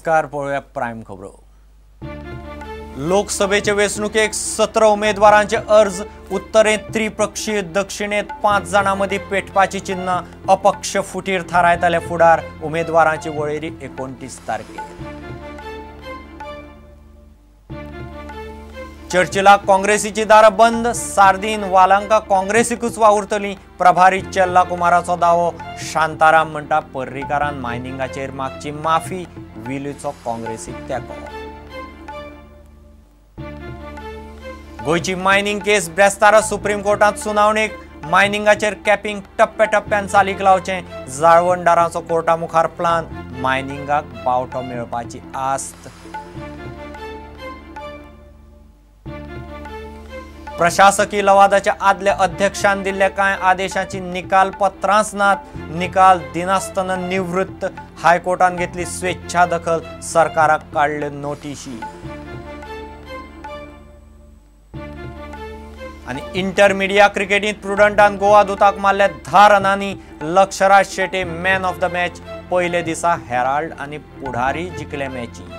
नमस्कार, पळोवया प्रायम खबरो. लोकसभेचे वेंचणुकेक 17 उमेदवारांचे अर्ज. उत्तरेंत त्रिपक्षीय, दक्षिणेत 5 जाणां मदीं पेटपाची चिन्ह. अपक्ष फुटीर थारायतले फुडार. उमेदवारांची वळेरी 29 तारखेर. चर्चिलाक काँग्रेसीची दारां बंद. सार्दीन वालांका काँग्रेसीकूच वावुरतली. प्रभारी चेल्ला कुमाराचो दावो. शांताराम म्हणटा पर्रीकारान मायनिंगाचेर मागची माफी. विलीचो काँग्रेसीक तेंको. गोंयची मायनिंग केस ब्रेस्तारा सुप्रीम कोर्टांत सुनावणेक. मायनिंगाचेर कॅपिंग टप्प्याटप्प्यान चालीक लावचें. जाळवणदारांचो कोर्टा मुखार प्लान. मायनिंगाक बावटो मेळपाची आस्त. प्रशासकी लवादाच्या आदल्या अध्यक्षान दिल्ल्या कांय आदेशाची निकाल पत्रांच नात. निकाल दिनासतना निवृत्त. हायकोर्टान घेतली स्वेच्छा दखल. सरकाराक काडल्यो नोटिशी. आनी इंटरमिडिया क्रिकेटींत प्रुडंटान गोवा दुताक मारल्या 10 रनांनी. Lakshyaraj Shetye man of the match. पयले दिसा हेराल्ड आनी पुढारी जिखले मॅची.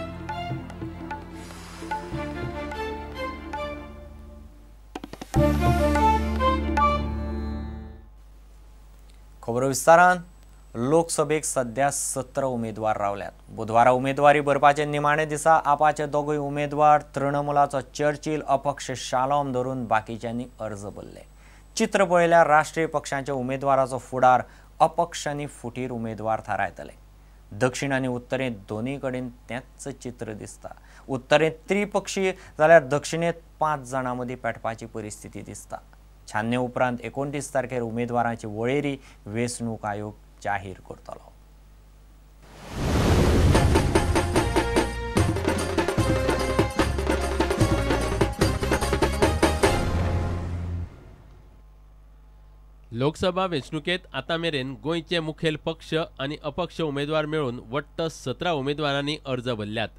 खबरो विस्तारान. लोकसभेक सध्या 17 उमेदवार रावल्यात. बुधवारा उमेदवारी भरपाचे निमाणे दिसा आपाचे दोगूय उमेदवार, तृणमूलाचो चर्चिल, अपक्ष शालोम धरून बाकीच्यांनी अर्ज भरले. चित्र पळयल्यार राष्ट्रीय पक्षांच्या उमेदवाराचो फुडार अपक्ष आनी फुटीर उमेदवार थारायतले. दक्षिण आनी उत्तरेंत दोनूय कडेन तेंच चित्र दिसता. उत्तरेंत त्रिपक्षीय जाल्यार दक्षिणेंत 5 जाणां मदीं पेटपाची परिस्थिती दिसता. छानने उपरांत 29 तारखेर उमेदवारांची वळेरी वेंचणूक आयोग जाहीर करतलो. लोकसभा वेंचणुकेत आतां मेरेन गोंयचे मुखेल पक्ष आनी अपक्ष उमेदवार मेळून वट्ट 17 उमेदवारांनी अर्ज भरल्यात.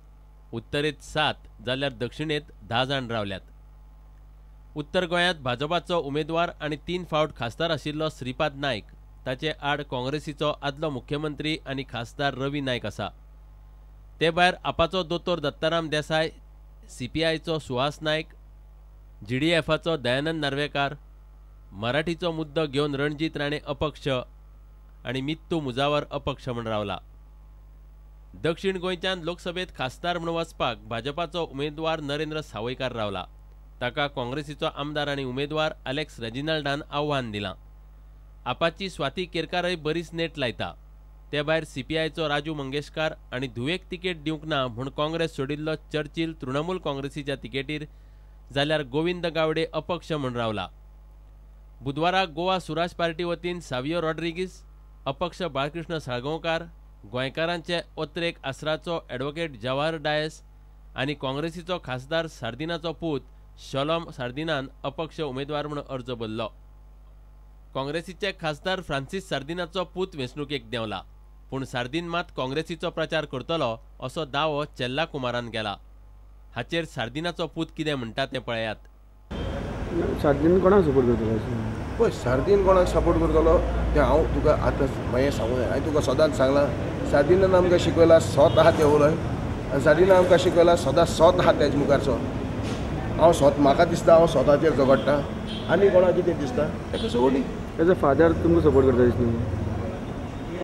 उत्तरेंत 7 जाल्यार दक्षिणेंत 10 जाण रावल्यात. उत्तर गोंयांत भाजपाचो उमेदवार आनी 3 फावट खासदार आशिल्लो श्रीपाद नायक, ताचे आड काँग्रेसीचो आदलो मुख्यमंत्री आनी खासदार रवी नायक आसा. ते भायर आपाचो दोतोर दत्ताराम देसाय, सीपीआयचो सुहास नायक, जीडीएफाचो दयानंद नार्वेकार, मराठीचो मुद्दो घेवन रणजीत राणे अपक्ष आनी मित्तू मुजावर अपक्ष म्हूण रावला. दक्षिण गोंयच्यान लोकसभेत खासदार म्हूण वचपाक भाजपाचो उमेदवार नरेंद्र सावयकार रावला. ताका काँग्रेसीचो आमदार आनी उमेदवार अलेक्स रेजिनाल्डान आव्हान दिलां. आपाची स्वाती केरकारय बरीच नेट लायता. ते भायर सीपीआयचो राजू मंगेशकार आनी धुवेक तिकेट दिवंक ना म्हूण काँग्रेस सोडिल्लो चर्चिल तृणमूल काँग्रेसीच्या तिकेटीर, जाल्यार गोविंद गावडे अपक्ष म्हूण रावला. बुधवारा गोवा सुराज पार्टी वतीन सावियो रॉड्रिगीस, अपक्ष बाळकृष्ण साळगांवकार, गोंयकारांचे ओत्रेक आसराचो ॲडव्होकेट जवाहर डायस आनी काँग्रेसीचो खासदार सार्दिनाचो पूत शॉलॉम सार्दिनान अपक्ष उमेदवार म्हूण अर्ज भरलो. काँग्रेसीचे खासदार फ्रांसीस सार्दिनाचो पूत वेंचणुकेक देंवला, पूण सार्दीन मात काँग्रेसीचो प्रचार करतलो असो दावो चेल्ला कुमारान केला. हाचेर सार्दिनाचो पूत कितें म्हणटा तें पळयात. सार्दीन कोणाक सपोर्ट करतलो? पळय, सार्दीन कोणाक सपोर्ट करतलो तें हांव तुका आतां मागीर सांगूं जाय. हांवें तुका सदांच सांगलां, सार्दिनान आमकां शिकयला सोत आहा तें उलय, आनी सार्दिनान आमकां शिकयला सदां सोत आहा तेज मुखारचो. हांव सोत, म्हाका दिसता हांव स्वताचेर झगडटा, आनी कोणाक कितें दिसता ताका सोडली. एज अ फादर तुमकां सपोर्ट करता दिसता.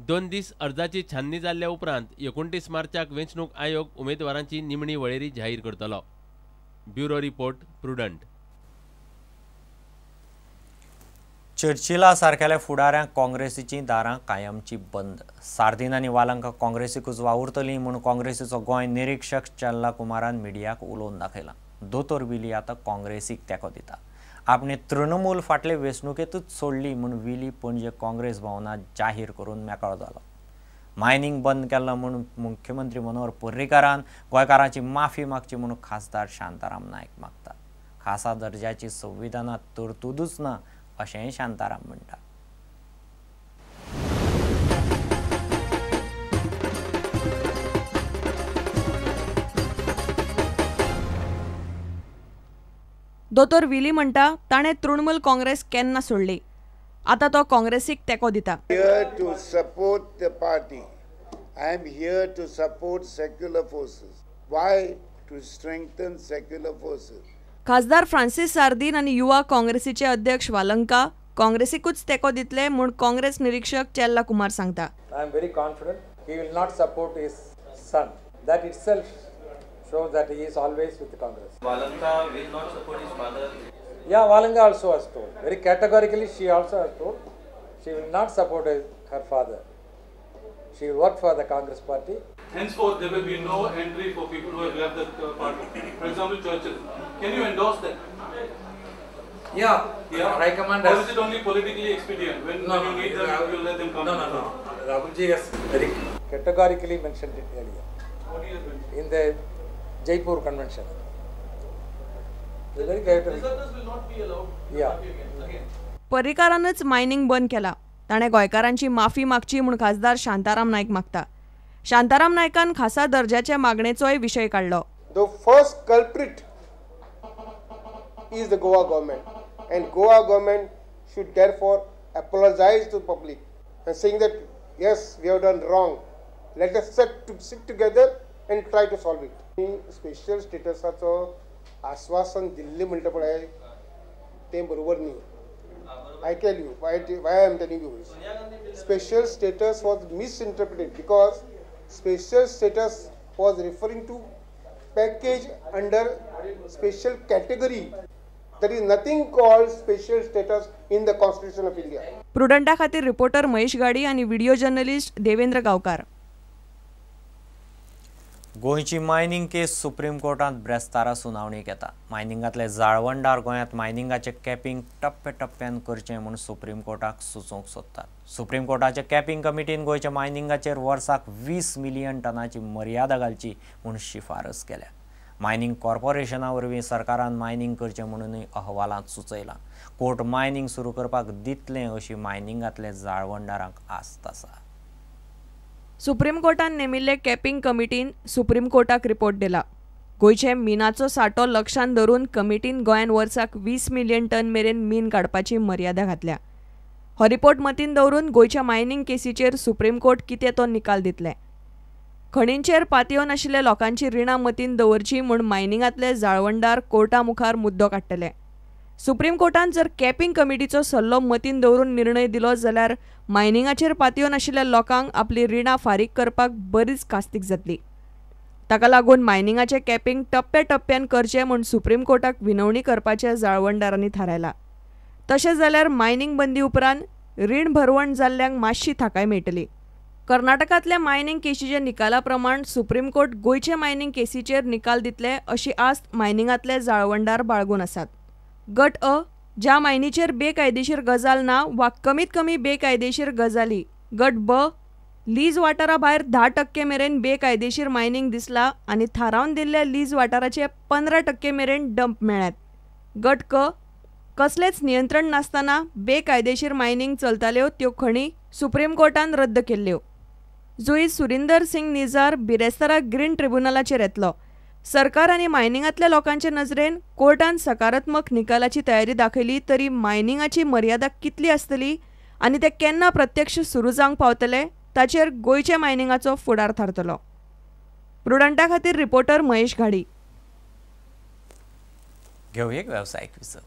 2 दीस अर्जाची छाननी जाल्ल्या उपरांत 29 मार्चाक वेंचणूक आयोग उमेदवारांची निमणी वळेरी जाहीर करतलो. Bureau report, Prudent. चर्चिला सारकेल्या फुडाऱ्यांक काँग्रेसीचीं दारां कायमची बंद. सार्दीन आनी वालांका काँग्रेसीकूच वावुरतली म्हूण काँग्रेसीचो गोंय निरिक्षक चेल्ला कुमारान मिडियाक उलोवन दाखयलां. दोतोर विली आतां काँग्रेसीक तेंको दिता. आपणे तृणमूल फाटले वेंचणुकेंतूच सोडली म्हूण विली पणजे काँग्रेस भवनांत जाहीर करून मेकळो जालो. मायनिंग बंद केलां म्हूण मुख्यमंत्री मनोहर पर्रीकारान गोंयकारांची माफी मागची म्हूण खासदार शांताराम नायक मागता. खासा दर्जाची संविधानांत तरतुदूच ना अशेंय शांताराम म्हणटा. दोतोर विली म्हणटा ताणें तृणमूल काँग्रेस केन्ना सोडली, आतां तो काँग्रेसीक तेंको दिता. Here to support the party. I am here to support secular forces. Why? To strengthen secular forces. खासदार फ्रांसीस सार्दीन आनी युवा काँग्रेसीचे अध्यक्ष वालंका काँग्रेसीकूच तेंको दितले म्हूण काँग्रेस निरीक्षक चेल्ला कुमार सांगता. I am very confident he will not support his son. That itself shows that he is always with the Congress. Valanka will not support his father. Yeah, Valanka also has told. Very categorically she also has told she will not support her father. She will work for the Congress party. Henceforth, there will be no entry for people who have left the party. For example, Churchill. Can you endorse that? Yeah. Yeah. High Command has. Or is it only politically expedient? When, no, when you need them, you will let them come. No, no, no. Rahulji has very categorically mentioned it earlier. What he has mentioned? In the Jaipur Convention. Very categorically. Deserters will not be allowed. Yeah. Again. पर्रीकारानच mining बंद केला. ताणें गोंयकारांची माफी मागची म्हूण खासदार शांताराम नायक मागता. शांताराम नायकान खासा दर्जाच्या मागणेचोय विशय काडलो. The first culprit is the Goa government, and Goa government should therefore apologize to the public and saying that yes, we have done wrong. Let us sit together and try to solve it. Special स्टेटसाचो आश्वासन दिल्लें म्हणटा पळय तें बरोबर न्ही. I tell you why I am telling you this. Special status was misinterpreted because special status was referring to package under special category. There is nothing called special status in the Constitution of India. प्रुडंटा खातीर reporter Mahesh गाडी आणि video journalist Devendra गांवकार. गोंयची mining केस supreme कोर्टांत ब्रेस्तारा सुनावणीक येता. मायनिंगांतले जाळवणदार गोंयांत मायनिंगाचें capping टप्प्या टप्प्यान करचें म्हूण सुप्रीम कोर्टाक सुचोवंक सोदतात. सुप्रीम कोर्टाचे कॅपिंग कमिटीन गोंयच्या मायनिंगाचेर वर्साक 20 मिलियन टनाची मर्यादा घालची म्हूण शिफारस केल्या. मायनिंग कॉर्पोरेशना वरवीं सरकारान मायनिंग करचें म्हणूनय अहवालांत सुचयलां. कोर्ट मायनिंग सुरू करपाक दितलें अशी मायनिंगांतले जाळवणदारांक आस्त आसा. सुप्रीम कोर्टान नेमिल्ले कॅपिंग कमिटीन सुप्रीम कोर्टाक रिपोर्ट दिला. गोंयचे मिनाचो साठो लक्षांत धरून कमिटीन गोंयान वर्साक 20 मिलियन टन मेरेन मीन काडपाची मर्यादा घातल्या. हो रिपोर्ट मतीन दवरून गोंयच्या मायनिंग केसीचेर सुप्रीम कोर्ट कितें तो निकाल दितले. खणींचेर पातयेवन आशिल्ल्या लोकांची रिणां मतीन दवरची म्हूण मायनिंगांतले जाळवणदार कोर्टा मुखार मुद्दो काडटले. सुप्रीम कोर्टान जर कॅपिंग कमिटीचो सल्लो मतीन दवरून निर्णय दिलो जाल्यार मायनिंगाचेर पातयेवन आशिल्ल्या लोकांक आपली रिणां फारीक करपाक बरीच कास्तीक जातली. ताका लागून मायनिंगाचें कॅपिंग टप्प्या टप्प्यान करचें म्हूण सुप्रीम कोर्टाक विनवणी करपाचें जाळवणदारांनी थारायलां. तशें जाल्यार मायनिंग बंदी उपरांत रीण भरवण जाल्ल्यांक मातशी थाकाय मेळटली. कर्नाटकांतल्या मायनिंग केशीच्या निकाला प्रमाण सुप्रीम कोर्ट गोंयचे मायनिंग केसीचेर निकाल दितले अशी आस्त मायनिंगांतले जाळवणदार बाळगून आसात. गट अ ज्या मायनीचेर बेकायदेशीर गजाल ना वा कमीत कमी बेकायदेशीर गजाली. गट ब लीज वाठारा भायर 10% मेरेन बेकायदेशीर मायनिंग दिसला आनी थारावन दिल्ल्या लीज वाठाराचे 15% मेरेन डंप मेळ्ळ्यात. गट क कसलेंच नियंत्रण नासतना बेकायदेशीर मायनिंग चलताल्यो त्यो खणी सुप्रीम कोर्टान रद्द केल्ल्यो. जुईज सुरिंदर सिंग निजार बिरेस्तारा ग्रीन ट्रिब्युनलाचेर येतलो. सरकार आनी मायनिंगांतल्या लोकांचे नजरेन कोर्टान सकारात्मक निकालाची तयारी दाखयली तरी मायनिंगाची मर्यादा कितली आसतली आनी ते केन्ना प्रत्यक्ष सुरू जावंक पावतले ताचेर गोंयच्या मायनिंगाचो फुडार थारतलो. प्रुडंटा खातीर रिपोर्टर महेश घाडी. घेवया एक वेवसायीक विसव.